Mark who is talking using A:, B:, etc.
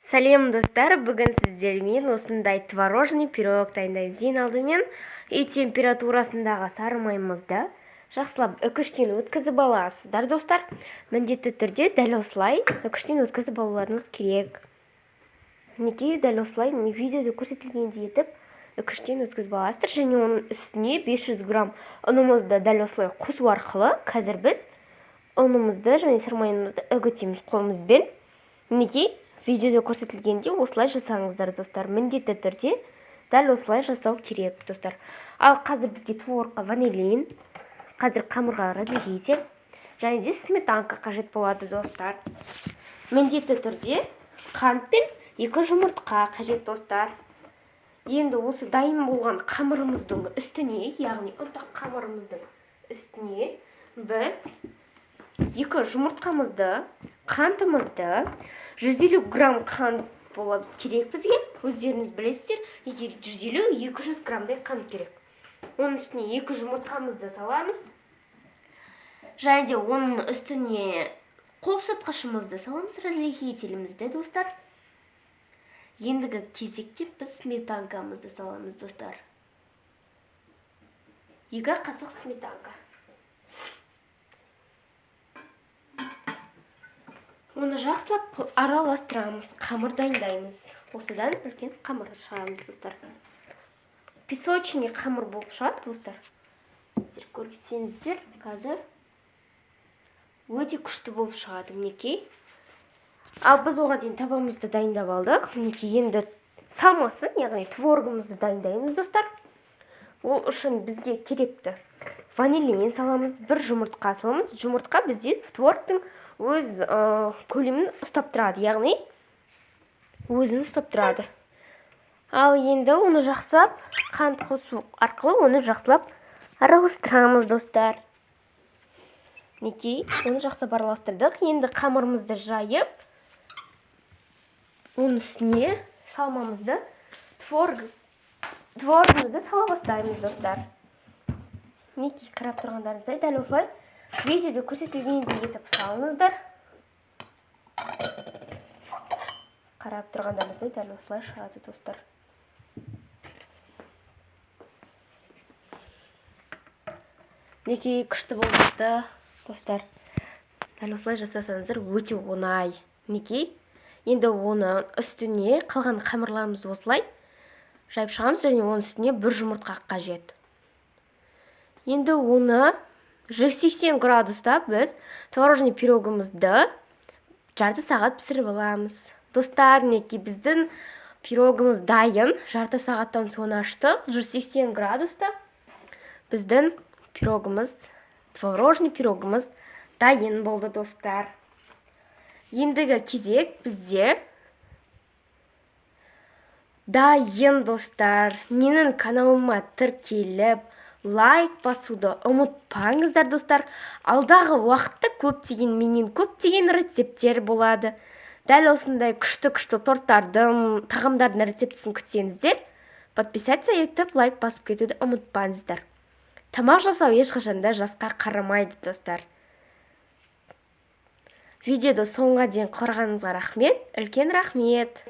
A: Сәлем, достар! Бүгін сіздермен осындай творожный пирог дайындаймыз. Ең алдымен үй температурасындағы сары майымызды жақсылап үкіштен өткізіп аласыздар, достар. Міндетті түрде дәл осылай үкіштен өткізіп алуларыңыз керек. Мінекей, дәл осылай видеода көрсетілгендей етіп үкіштен өткізіп аласыздар және оның үстіне 500 грамм ұнымызды дәл осылай қосу арқылы қазір біз ұнымызды және сары майымызды үгітеміз қолымызбен. Мінекей, видеода көрсетілгендей осылай жасаңыздар, достар. Міндетті түрде дәл осылай жасау керек, достар. Ал қазір бізге творогқа ванилин, қазір қамырға разрыхлитель және де сметанка қажет болады, достар. Міндетті түрде қант пен 2 жұмыртқа қажет, достар. Енді осы дайын болған қамырымыздың үстіне, яғни ұнтақ қамырымыздың үстіне біз 2 жұмыртқамызды, қантымызды, 150 грамм қант болады керек бізге, өздеріңіз білесіздер, егер 150-200 граммдай қант керек. Оның үстіне 2 жұмыртқамызды саламыз және де оның үстіне қопсытқышымызды саламыз, разрыхлителімізді, достар. Ендігі кезекте біз сметанкамызды саламыз, достар. 2 қасық сметанка. Оны жақсылап араластырамыз, қамыр дайындаймыз. Осыдан үлкен қамыр шығарамыз, достар. Песочный қамыр болып шығады, достар. Сіздер көрсеңіздер, қазір өте күшті болып шығады, мінекей. Ал біз оған дейін табамызды дайындап алдық. Мінекей, енді салмасын, яғни творогымызды дайындаймыз, достар. Ол үшін бізге керекті ванилин саламыз, 1 жұмыртқа саламыз. Жұмыртқа бізде творогтың өз көлемін ұстап тұрады, яғни өзін ұстап тұрады. Ал енді оны жақсылап қант қосу арқылы оны жақсылап араластырамыз, достар. Мінекей, оны жақсылап араластырдық. Енді қамырымызды жайып, оның үстіне салмамызды, творогымызды сала бастаймыз, достар. Мінекей, қарап тұрғандарыңыздай дәл осылай видеода көрсетілгендей етіп салыңыздар. Қарап тұрғандарыңыздай дәл осылай шығады, достар. Мінекей, күшті болып шықты, достар. Дәл осылай жасасаңыздар өте оңай. Мінекей, енді оны үстіне қалған қамырларымызды осылай жайып шығамыз және оның үстіне 1 жұмыртқа қажет. Енді оны 180 градуста біз творожный пирогымызды жарты сағат пісіріп аламыз. Достар, мінекей, біздің пирогымыз дайын. Жарты сағаттан соң аштық. 180 градуста біздің пирогымыз, творожный пирогымыз дайын болды, достар. Ендігі кезек бізде дайын, достар. Менің каналыма тіркеліп, лайк басуды ұмытпаңыздар, достар. Алдағы уақытта көптеген менен көптеген рецепттер болады. Дәл осындай күшті-күшті торттардың, тағамдардың рецептісін күтсеңіздер, подписаться етіп, лайк басып кетуді ұмытпаңыздар. Тамақ жасау ешқашан да жасқа қарамайды, достар. Видеоды соңға дейін қарағаныңызға рахмет, үлкен рахмет.